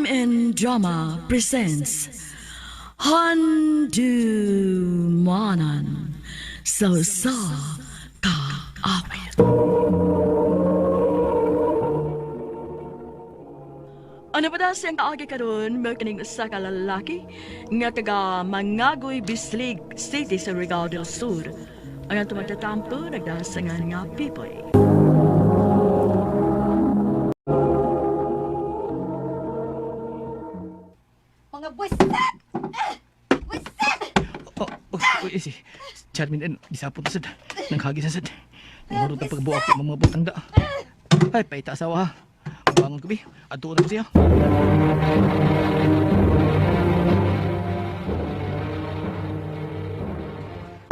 MN Drama presents Handumanan sa Usa Ka Awit. Ano pa daw siyang kaagi karon mo kining usa ka lalaki nga taga Mangagoy Bislig City sa Surigao del Sur. Ang atong magtatampo nagdasangan nga Pipoy. Mga buwisit! Eh! Buwisit! Oh, oh, uy, si Charmin, ano, gisapot na sad. Nanghagi sa sad. Nangurot ang pagbuak ng mga butang da. Ay, paita asawa ha. Bangon ko bi. Adto na ko siya.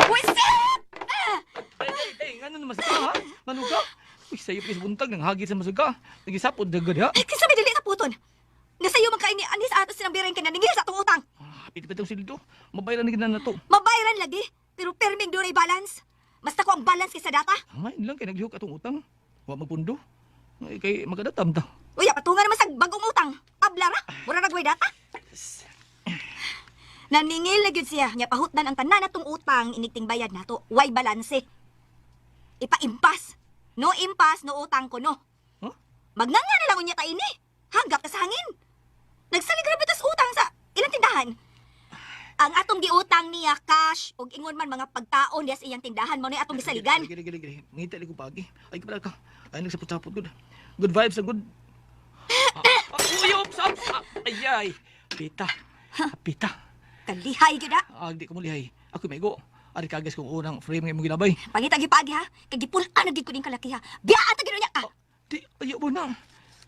Buwisit! Ay, ay, ay, ngano naman sa ha? Manuga? Uy, sayo pa buntag, nanghagi sa masuga. Nagisapot dagad ha. Ay, kinsa may dili sa puton? Nasa iyo man kaini anis ato silang birin kay naningil sa atong utang. Ah, piti pa itong sildo. Mabayran na gina na to. Mabayaran lagi, pero perming dunay balance. Basta ko ang balance kaysa data. Angay lang kay naglihok atong utang. Wa magpundo. Ay, kay magadatam ta. Uy, patungan naman sa bagong utang. Tabla ra, mura ra gway data. Naningil na gyud siya, nya pahutdan ang tanan natong utang inigting bayad nato. Way balanse. Ipa-impas. No impas, no utang ko no. Huh? Magnanga na lang unya ta ini. Hanggap ka sa hangin. Nagsalig ra bitas utang sa ilang tindahan. Ang atong giutang niya cash ug ingon man mga pagkaon niya sa iyang tindahan mo na atong gisaligan. Gili, gili, gili. Ngita ko pagi. Ay, kabala ka. Ay, nagsapot-sapot. Good. Good vibes, good. Ah, ah, uy, oops, oops. Ah, ay, ay. Pita. Pita. Kalihay gyud ha. Ah, di ko mulihay. Ako may go. Ari kagas kung unang frame nga imong gilabay. Pangita gipagi ha. Kay gipul-an na gid ko ning kalaki ha. Biyaan ta gyud niya ka. Di, ayaw mo na.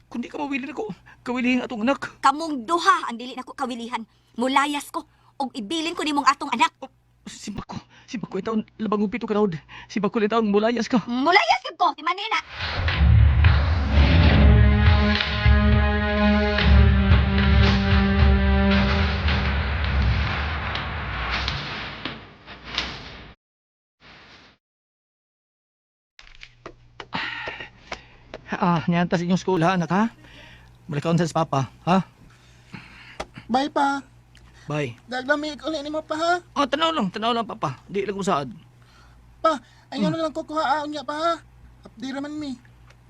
Kung di ka mawili nako, kawilihin atong anak. Kamong duha ang dili nako kawilihan. Mulayas ko ug ibilin ko nimong atong anak. Oh, simbako. Simbako itaon, labang upito ka raod. Simbako itaon, mulayas ka. Mulayas gyud ko, timanin na. Ah, niyanta sa inyong school ha, anak ha? Balik sa papa, ha? Bye pa. Bye. Daglamig uli ni mo pa ha. Ah, tanaw lang, papa. Di lang ko saad. Pa, ay ano lang ko kuha niya pa ha. Updi raman mi.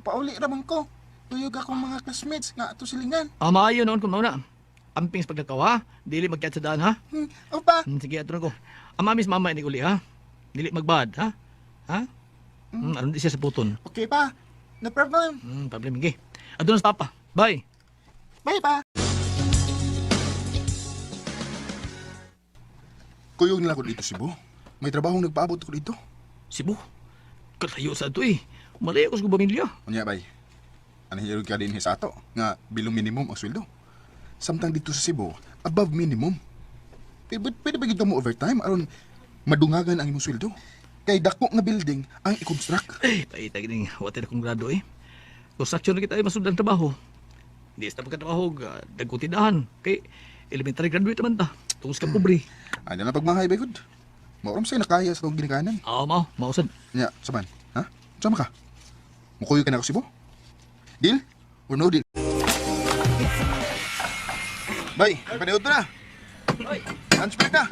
Pauli raman ko. Tuyog akong mga classmates nga ato silingan. Ah, maayo noon kung mauna. Amping sa paglakaw, ha? Dili magkiat sa daan, ha? O pa. Sige, ato na ko. Ang mamis mama ini uli, ha? Dili magbad, ha? Ha? Aron di siya sa puton. Okay pa. No problem. Problem sige. Adto na sa papa. Bye. Bye pa. Kuyog nila ko dito, Cebu. May trabaho nagpaabot ko dito. Cebu. Kalayo sa ato eh. Malay ako sa pamilya. Unya bay. Ano ka din sa ato nga bilong minimum ang sweldo. Samtang dito sa Cebu, above minimum. Pwede, pwede ba gid mo overtime aron madungagan ang imong sweldo? Kay dako nga building ang i-construct. Eh, paitag ning wala na kong grado eh. Construction na kita ay masudang trabaho. Hindi sa pagkatrabaho, dagkong tindahan. Kay elementary graduate naman ta. Tungos ka pobre. Ano na pagmahay bay gud. Mauram say nakaya sa tong ginikanan. Ah, mao, mausad. Nya, saman. Ha? Sama ka? Mukuyog ka na ako Cebu? Deal or no deal? Bay, paniud na. Lunch break na.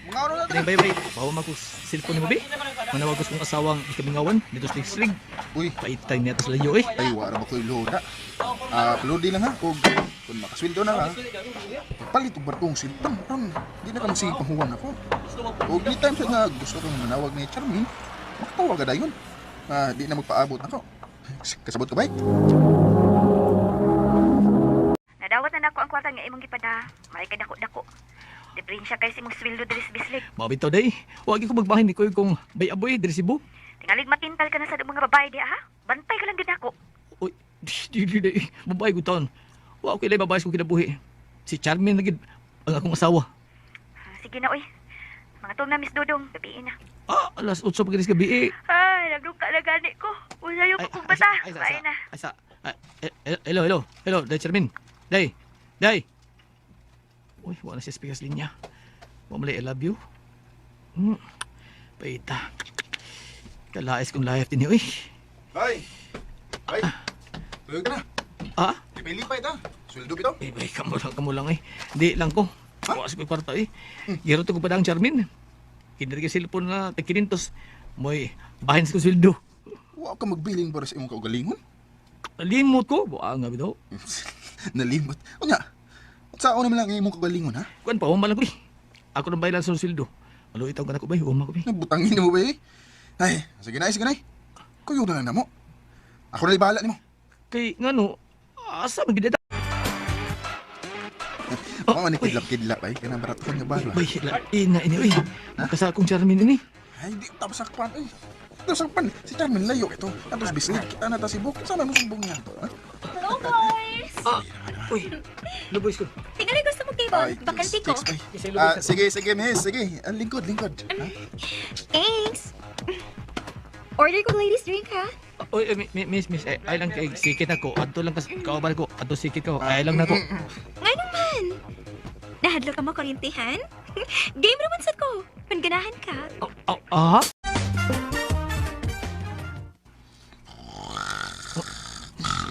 Mga oras na Bay, bay, bay. Bawa man ko cellphone ni mo, bi. Manawag ko sa kong asawang ikamingawan dito sa Ligslig. Uy, Paitay niya tas layo eh. ay wala ba ko'y loda? Ah, upload lang ha. Kung makasweldo na ha. Palit og barkong silpang ron. Di na ka magsige panghuwan ako. Og di time sa nga gusto kong manawag ni Charmin, makatawag ka dayon. Ah, di na magpaabot ako. Kasabot ka ba? Nadawat na nako ang kwarta nga imong gipada. May ka dako-dako. Diferensya kay sa imong sweldo diri sa bislig. Mabitaw day. Wag ko magbahin ni ko kung bay aboy diri Cebu. Tingalig makintal ka na sa mga babae di ha. Bantay ka lang gid nako. Uy, di di di. Babae ko taon. Wa ko ilay babae sa kong kinabuhi. Si Charmin na gid ang akong asawa. Sige na oy. Mga tong na Miss Dudong, gabiin na. Ah, alas 8 pa ginis gabi eh. Ay, nagduka na gani ko. Usayo pa kong bata. ay, sa, Bye na. ay, sa, ay, eh, eh, hello, hello, hello, Day Charmin. Day, Day. Uy, wala siya speakers linya. Wa malay, I love you. Paita. Kalais kong life din uy. Ay! Ay! Tuyog ka na. Ah, Lipay-lipay ta. Sweldo bitaw. Eh, bay, kamo lang eh. Di lang ko. Wa sa ko'y kwarta eh. Giro to ko pa ang Charmin. Kindir kay cellphone na tag 500. Moy, bahin sa ko sweldo. Wa ka magbiling para sa imong kaugalingon. Limot ko. Buang nga bitaw. Nalimot. Unya. Unsaon naman lang ang imong kaugalingon ha? Kuan pa, human lang ko eh. Ako nang baylan sa sweldo. Maluit ang ko bay, human ko bay. Nabutangin mo ba eh? Ay, sige na, sige na. Kuyo na lang namo. Ako na bahala nimo. Kay ngano, asa man gid Oh, man kidlap-kidlap ay kanang baraton nga bala. Bay, la, ina ini oy. Makasa akong Charmin ini. Ay, di tapos sakpan eh. Tapos sakpan. Si Charmin layo ito. Tapos bislig kita na ta si Buk. Sama mo sumbong niya to. Ha? Hello, boys! Ah, uy. Luboys ko. Tingali gusto mong table. Ay, Bakante ko. chicks, ay. Ah, sige, sige, miss. Sige. Ang lingkod, lingkod. Ha? Thanks! Order ko ladies drink, ha? Oy, eh, miss, miss, ay, ay lang kay sikit ako. Adto lang kas kaobal ko. Adto sikit ko. Ay lang nako. Nga naman! Nahadlo ka mo kuryentihan? Game raman sad ko. Panganahan ka. Oh, oh, ah?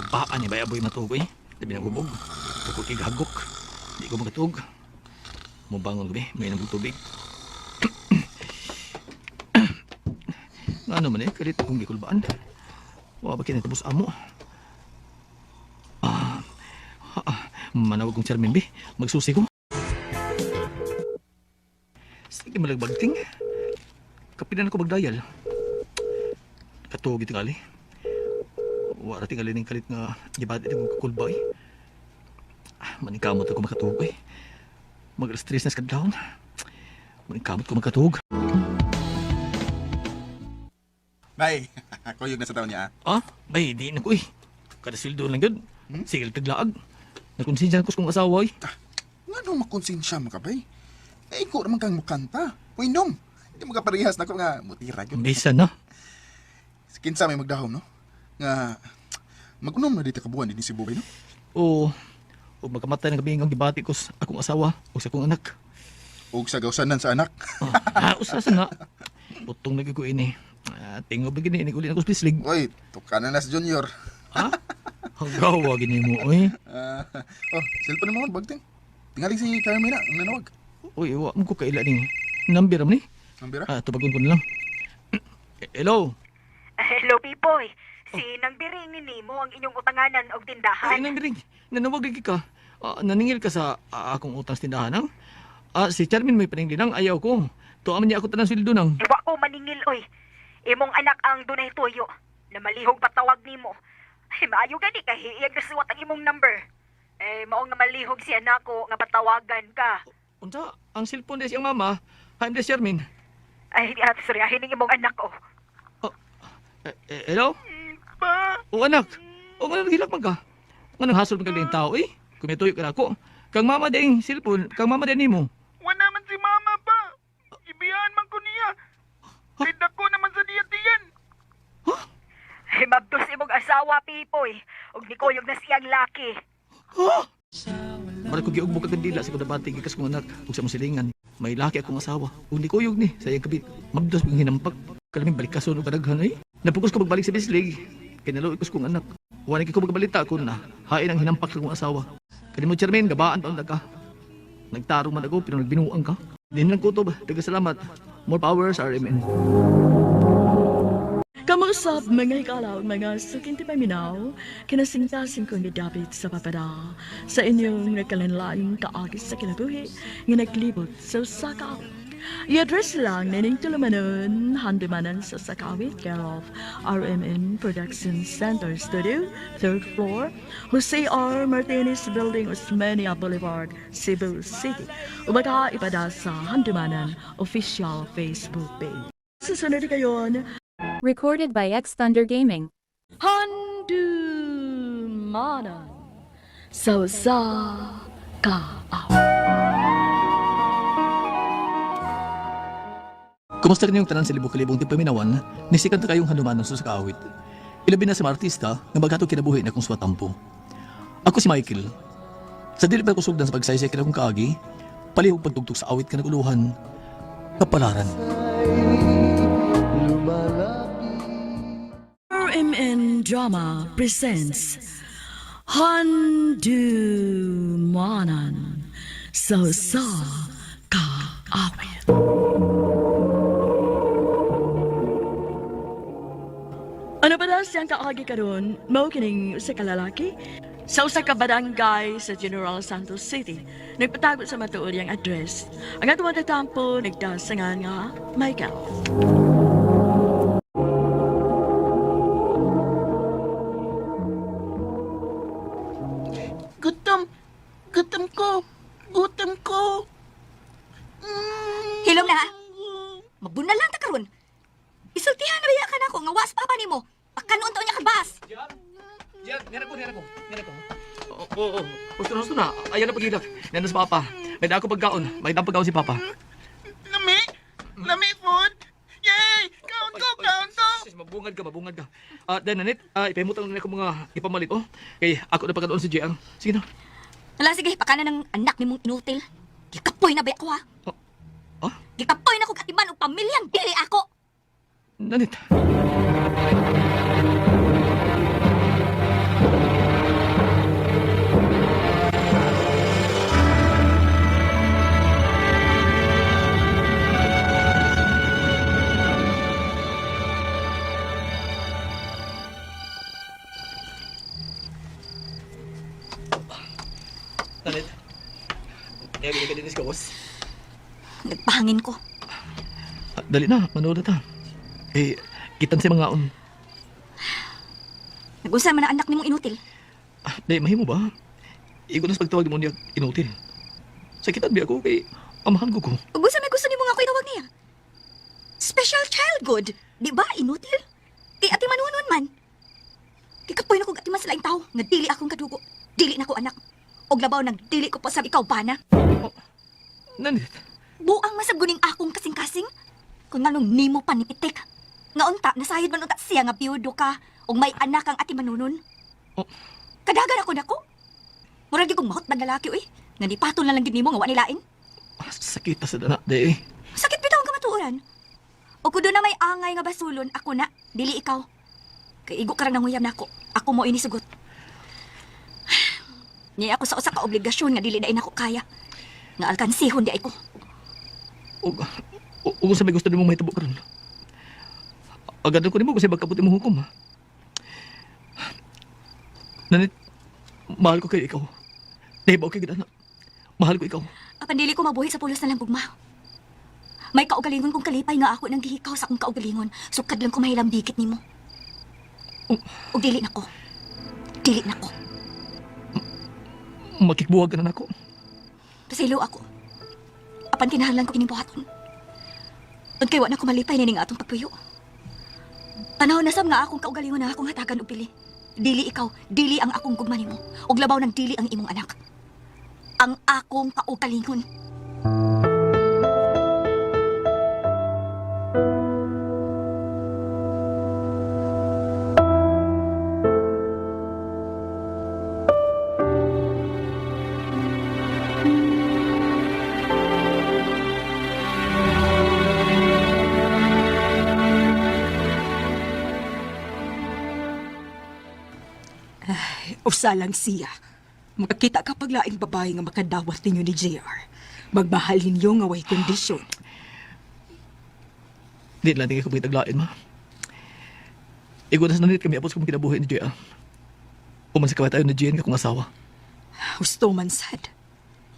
Paa ni ba aboy matuog eh. Labi na hubog. Tukod kay gagok. Di ko makatuog. Mubangon ko be, may nang tubig. Ano man eh, kalit akong gikulbaan. Wa ba kinatubos amo? Ah, ah, manawag kong chairman be, magsusi ko. Sige malagbagting. Kapinan ako magdayal. Katuog tingali. Wala tingali ning kalit nga gibati ni kong kakulba eh. Ah, maningkamot ako makatuog eh. Mag alas 3 na sa kadlawon. Maningkamot ko makatuog. Bay, kuyog na sa taon niya. ah. Ah, bay, di na ko eh. Kada sweldo lang yun. Sige, taglaag. Nakonsensya ko sa kong asawa eh. Ah, Nga nung makonsensya mo ka, bay? Eh, ikaw naman kang mukanta. Uinom. Hindi mo ka parehas na ko nga mutira yun. Bisa na. Kinsa may magdahom, no? Nga, mag-unom na dito kabuan din si Bubay, no? O, o magkamatay ng gabi ang gibati ko sa akong asawa o sa akong anak. Og sa gawsanan sa anak. Ah, usasa na. Putong lagi ko ini. Ah, tingob lagi ni, ini uli na ko sa bislig. Uy, tukanan na si Junior. Ha? Hagawa gini mo, oy. Ah, oh, cellphone mo, bagting. Tingali si Carmina, ang nanawag. Uy, wa mo ko kaila ning number man ni. Ang bira? Ah, tubagon ko na lang. Hello. Hello, Pipoy. Si Nang Biring ni Nemo ang inyong utanganan og Ay, tindahan. nang biring. Nanawag lagi ka. Ah, naningil ka sa akong utang sa tindahan, ang? Ah, si Charmin may paninglinang ayaw ko. Tuwa man niya ako tanang sweldo nang. Iwa ko maningil, oy. Imong anak ang dunay tuyo. Na malihog patawag nimo. Ay, maayo gani kay iyang nasuwat ang imong number. Eh, maong nga malihog si anak ko nga patawagan ka. Unsa, ang cellphone des iyang mama. Haim des Charmin. Ay, at sorry, hining imong anak ko. Eh, eh, hello? Pa! O anak, o nga naghilak man ka. Nga nang hasol man kag tao eh. Kumituyo ka na ako. Kang mama ding cellphone, kang mama din nimo. Wala man si mama pa! Ibiyahan man ko niya! Kay dako naman sa diyan-diyan! Ay, mabdos imong asawa, Pipoy. Og nikuyog na siyang laki. Ha? Mara ko giugbo ka kandila sa kudabati gikas kong anak ug sa mong silingan. May laki akong asawa. Ug nikuyog ni sa iyang kabit. Mabdos kong hinampak. Kalaming balik kason og kadaghan ay. Napugos ko magbalik sa bislig. Kinaluoy ko sa kong anak. Wala ko magabalita kun na hain ang hinampak sa kong asawa. Kani mo chairman gabaan pa ka. Nagtarong man ako pero nagbinuang ka. Din lang kutob. Daghang salamat. More powers RMN. Kamusap mga hikalaw, mga suking paminaw, kinasingkasin kong gidapit sa papada sa inyong nagkalanlaing kaagis sa kinabuhi nga naglibot sa usa ka awit. I-address lang nining tulumanon, handumanan sa Sakawit, care of RMN Production Center Studio, third floor, Jose R. Martinez Building, Osmeña Boulevard, Cebu City. Umaga ipada sa Handumanan official Facebook page. Susunod kayon, Recorded by X Thunder Gaming. Handumanan sa usa ka awit. Kumusta kanyong tanan sa libok-libong tipaminawan, nisikan ta kayong handumanan sa kaawit. Ilabi na sa mga artista nga maghatog kinabuhi na kung swatampo. Ako si Michael. Sa dili pa kusugdan sa pagsaysay kina kong kaagi, palihog pagtugtog sa awit kanaguluhan, kapalaran. RMN Drama presents Handumanan sa usa ka awit. Ano ba daw siyang kaagi karon? Mao kining usa ka lalaki sa usa ka barangay sa General Santos City. Nagpatago sa matuod iyang address. Ang atong tatampo nagdasangan nga Michael. Gutom! Gutom ko! Gutom ko! Mm. Hilom na ha. Mabunal lang ta karon. Isultihan na biya ka nako nga was papa nimo. Pakanuon taon niya kabas. Jan, nira ko, nira ko, nira ko. Oo, oo, oo. Gusto na, gusto na. Ayan na pagilak. Nandun si Papa. May dako pagkaon. May dako pagkaon si Papa. Lami! Lami food! Yay! Count ko! Count ko! Sis, mabungad ka, mabungad ka. Ah, then, Nanit, ipahimutang na ko mga ipamalit, oh. Kay ako na pagkaon si JR. Sige na. Hala sige, pakanan ng anak nimong inutil. Gikapoy na ba ako ha? Oh. Oh? Gikapoy na kog atiman og pamilyang dili ako. Nanit. Nanit. Kaya ka din sa gawas. Nagpahangin ko. Ah, dali na, manood na ta. Eh, kitan sa mga on. Nag-unsa man ang anak nimong inutil. Ah, di, mahimo ba? Igo na sa pagtawag mo niya inutil. Sakitan bi ako kay amahan ko ko. Ug unsa may gusto nimo nga ako itawag niya? Special child good. Di ba inutil? Kay ati manunon man. Gikapoy na kog atiman sa laing tao nga dili akong kadugo. Dili na ko anak. Og labaw nang dili ko pa sab ikaw bana. Nanit, Buang masab guning akong kasing-kasing. Kung nganong nimo pa ni pitik. Nga unta, nasayod man unta siya nga biyudo ka ug may anak ang ati manunon. Oh. Kadagan ako nako. Murag di kong mahot na lalaki uy. Nga ni patol na lang gid nimo nga wa nilain. ah, sakit ta sa dana, di eh. Sakit bitaw ang kamatuoran. O kung doon na may angay nga basulon, ako na, dili ikaw. Kay igo karang nanguyam nako. Ako mo inisugot. Niya ako sa usa ka obligasyon nga dili na nako kaya. Nga alkansihon di ay ko. Ug ug sa may gusto nimo mahitabo karon. Agad ko nimo kasi magkabot imong hukom. Ha? Nanit, mahal ko kayo ikaw. Di ba okay gid ana? Mahal ko ikaw. Apan dili ko mabuhi sa pulos na lang gugma. May kaugalingon kong kalipay nga ako nang gihikaw sa akong kaugalingon. Sukad lang ko mahilambigit nimo. Oh. Ug dili nako. Dili nako. Makikbuwag ka na nako. Pasaylo ako. Apan kinahanglan ko kining buhaton. Ug kay wa na ko malipay nining atong pagpuyo. Panahon na sab nga akong kaugalingon na akong hatagan og pili. Dili ikaw, dili ang akong gugma nimo. Ug labaw nang dili ang imong anak. Ang akong kaugalingon. Usa lang siya. Makakita ka paglaing babae nga makadawat ninyo ni JR. Magmahal ninyo nga way kondisyon. Di lang tingin ko pagitaglain, ma. Igo na sa nanit kami apos kung kinabuhi ni JR. Uman sa kaway tayo ni Gian nga kung asawa. Husto man sad.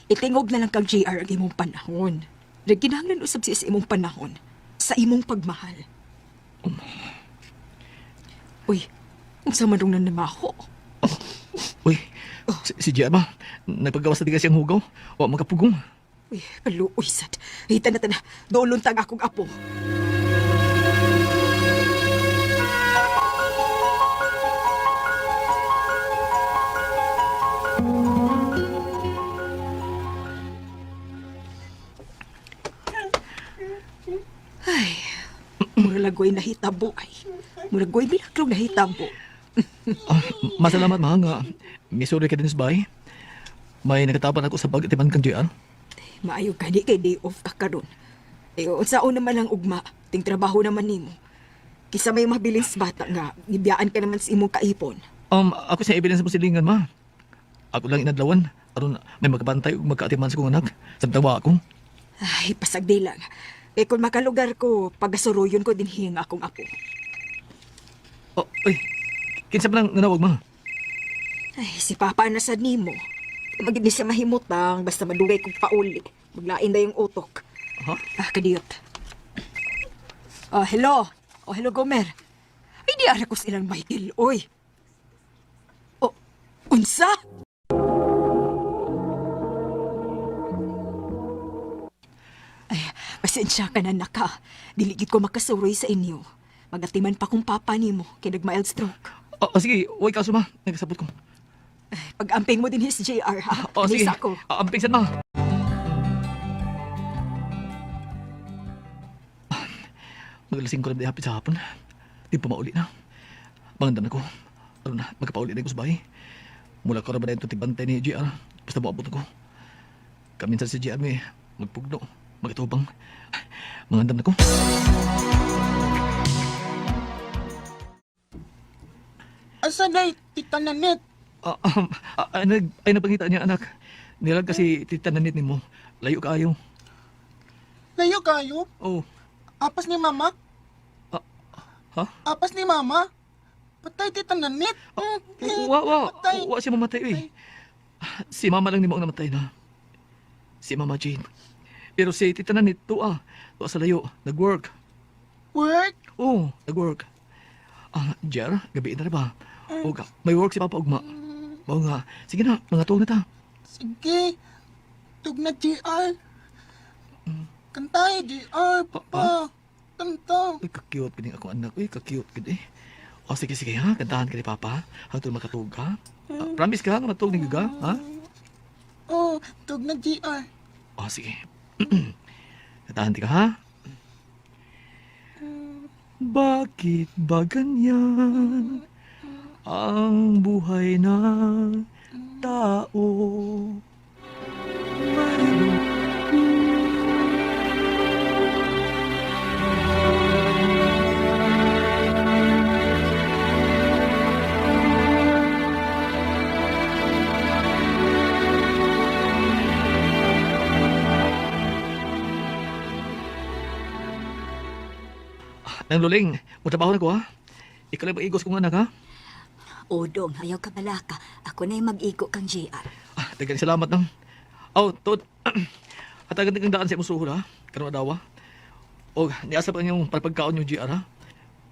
Itingog na lang kang JR ang imong panahon. Nagkinahanglan usab siya sa imong panahon. Sa imong pagmahal. Uy, unsa man rong nanamaho? Uy, si JR ba? Nagpagawas na tiga siyang hugaw. Wa makapugong. Uy, kaluoy sad. Ay, tana tana. Doolon tang akong apo. Ay, mura lagoy nahitabo ay. Mura lagoy milagrong nahitabo. Ah, masalamat ma nga. Misuri ka din sa bahay. May nakatapan ako sa bag at iban kang JR. Maayo gani kay day off ka karon. Eh, unsaon naman lang ugma, ting trabaho naman nimo. Kisa may mabilis bata nga, gibiyaan ka naman sa imong kaipon. Ako sa evidence mo silingan ma. Ako lang inadlawan aron may magkabantay ug magkaatiman sa kong anak. Samtang wa ako. Ay, pasagdi lang. Kay kung makalugar ko, pagasuruyon ko dinhi ang akong apo. Oh, ay. Kinsa man ang nanawag ma? Ay, si Papa na sad nimo. Magid ni siya mahimutang basta madugay kong pauli. Maglain na yung utok. Ha? Ah, kadiyot. Oh, hello. Oh, hello, Gomer. Ay, di ara ko silang Michael, oy. Oh, unsa? Ay, pasensya ka na, naka. Dili gid ko makasuroy sa inyo. Magatiman pa kong papa nimo kay nag-mild stroke. Oh, oh, sige, way kaso ma. Nagsabot ko. Pag-amping mo din his JR, ha? Oh, sige. Kanisa ko. Ah, amping sad ma. Magalasing ko na di hapit sa hapon. Di pa mauli na. Pangandam na ko. Aron na, magkapauli na ko sa bahay. Mula ko ra ba na itong tigbantay ni JR. Basta moabot ako. Kaminsan si JR may magpugno, magkatubang. Mangandam na ko. Asa day, Tita Nanit? Ah, ay, ay, napangita niya anak. Nilag kasi tita nanit nimo. Layo kaayo. Layo kayo? Oh, Apas ni Mama? ha? Apas ni Mama? Patay, Tita Nanit. Wa, wa, Patay. wa siya mamatay, uy. Si mama lang nimo ang namatay na. Si Mama Jane. Pero si tita nanit, tuwa. Tuwa sa layo. Nag-work. Work? Oo, nag-work. Ah, Jer, gabi na rin ba? Oga, may work si Papa Ugma. Mao nga. Sige na, mga tuwag na ta. Sige. Tug na GR. Kantay, GR, Papa. Kanta. Uy, ka-cute gid ako anak. Uy, ka-cute gid eh. O, sige, sige ha. Kantahan ka ni Papa. Hangtod makatug ka. Ah, promise ka nga matug ni ka, ha? Oh, tug na GR. O, sige. Kantahan ti ka, ha? Bakit ba ganyan ang buhay ng tao? Mayroon Nang luling, mutrabaho na ko ha. Ikaw lang mag-igos kong anak ha. Odong, ayaw ka balaka. Ako na'y mag-igo kang JR. Ah, daghang salamat nang. Oh, tod. Hatagan kang daan sa imong suhol ha. Karon adlaw. Og niasa pa niyong palpagkaon yung GR ha.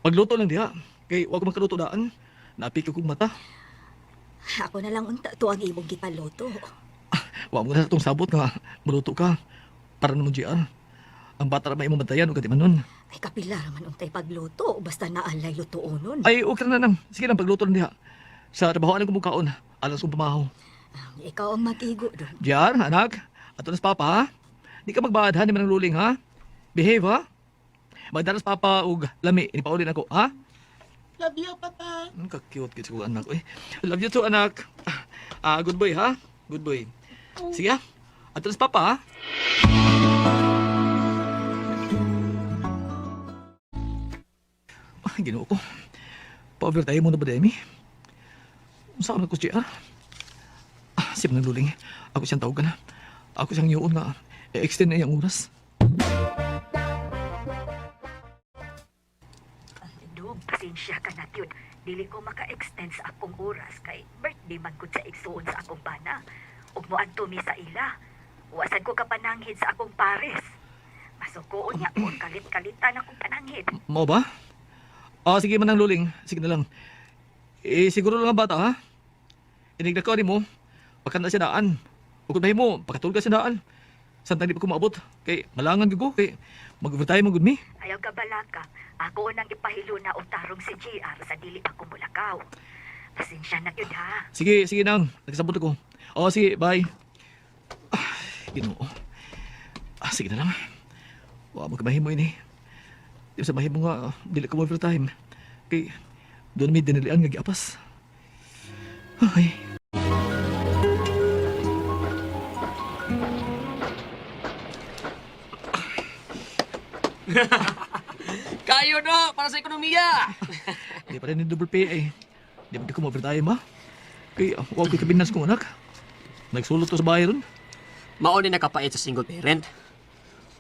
Pagluto lang diha. Kay wa ko makaluto daan. Napik ko kong mata. Ako na lang unta to ang imong gipaluto. Wa mo na sa tong sabot nga muluto ka. Para namo GR. Ang bata ra may imong bantayan ug katimanon. Ay kapila raman untay pagluto basta naalay lutuonon. Ay, okay na nang. Sige lang pagluto lang diha. Sa trabaho ang kumukaon. Alas kong pamahaw. Ikaw ang mag-igo dong. JR, anak. Ato na sa papa ha. Di ka magbaad ha, ni manang luling ha. Behave ha. Magdalas papa og lami, inipaulin ako ha. Love you, Papa. Ang ka-cute kid ko anak. Eh. Love you too, anak. Ah, good boy, ha? Good boy. Sige, ah. Ato na sa papa, ha? Ay, ginoo ko. Pa-overtime mo na ba, Demi? Unsa ka na ko, JR? Ah, siya nang luling. Ako siyang tawagan, ha? Ako siyang yuon nga. I-extend na iyang oras. Dong, pasensya ka na yun. Dili ko maka-extend sa akong oras kay birthday man gud sa igsuon sa akong bana. Ug moadto mi sa ila. Wasan ko kapananghid sa akong pares. Masukoon niya ko kalit-kalitan akong pananghid. Mao ba? Ah, sige manang luling. Sige na lang. Eh, siguro lang ang bata, ha? Inigda ko mo. Pagkanda siya daan. Ug kung mo, pagkatulog ka siya daan. Santang di pa ko maabot. Kay malangan gyud ko. Kay mag-overtime man gud mi. Ayaw ka balaka. Ako nang ipahilo na utarong si GR sa dili pa ko mulakaw. Pasensya na yun ha. Sige, sige nang. Nagsabot ako. Oh, sige, bye. Ah, Ginoo. Ah, sige na lang. Wa mo ka mahimo ini. Di sa mahimo nga dili ka mo overtime. Kay doon mi dinilian nga giapas. Ay. Kayo no, para sa ekonomiya. Di pa rin ni double pay eh. Di ba di ko ma-overtime ha? Kay, wa ko'y kabinas kong anak. Nagsulot to sa bahay ron. Mao ni nakapait sa single parent.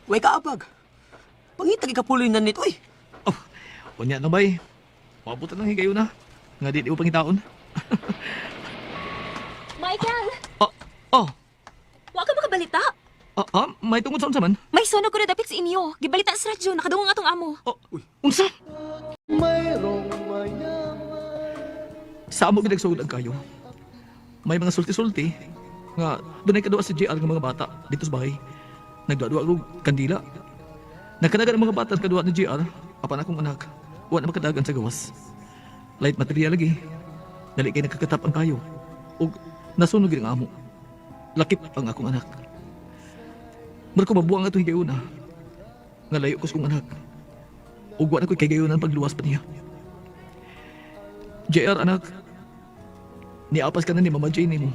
Way kaabag. Pangita ikapuloy na nito eh. Oh, unya na bay. Mabutan lang higayon na. Nga di di mo pangitaon. Michael, Oh, oh, wa ka makabalita. ah, ah, may tungod sa unsa man? May sunog ko na dapit sa inyo. Gibalita sa radyo, nakadungog atong amo. Oh, unsa? Sa amo ginagsugod ang kayo. May mga sulti-sulti nga dunay kaduwa si JR nga mga bata dito sa bahay. Nagduwa-duwa og kandila. Nagkadagan ang mga bata sa kaduwa ni JR apan akong anak. Wa na makadagan sa gawas. Light material lagi. Dali kay nakakatap ang kayo. Og nasunog gid ang amo. Lakip ang akong anak. Mura ko mabuang ato higayuna. Nga layo ko sa kong anak. Ug wa na ko'y kagayonan pagluwas pa niya. JR, anak. Niapas ka na ni Mama Jane mo.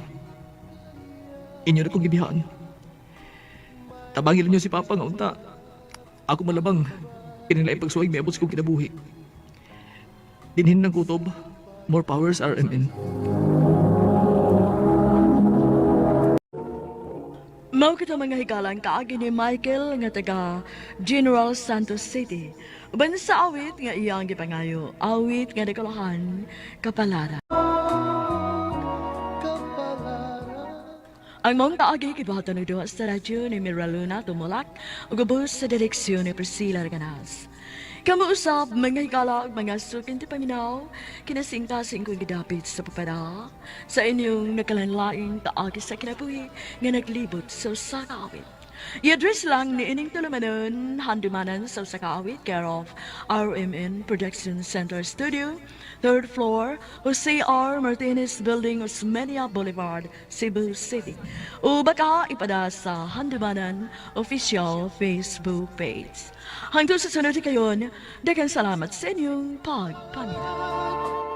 Inyo na kong gibihaan. Tabangin ninyo si Papa nga unta. Ako malabang. Kinila pagsuway may abot sa kong kinabuhi. Dinhin ng kutob. More powers RMN. Mao kita mga higalang kaagi ni Michael nga taga General Santos City. Uban sa awit nga iyang gipangayo, awit nga dekolahan kapalada. Ang mong kaagi gibuhaton og duha sa radyo ni Mira Luna Tumulak ug ubos sa direksyon ni Priscilla Reganas. Kamo usab mga higala ug mga sukin ti paminaw, kinasingkasing kong gidapit sa papada sa inyong nakalanlaing kaagi sa kinabuhi nga naglibot sa usa ka awit. I-address lang ni ining tulumanon, handumanan sa usa ka awit, care of RMN Production Center Studio, third floor, Jose R. Martinez Building, Osmeña Boulevard, Cebu City. O baka ipada sa Handumanan official Facebook page. Hangtod sa sunod kayon, daghang salamat sa inyong pagpaminaw.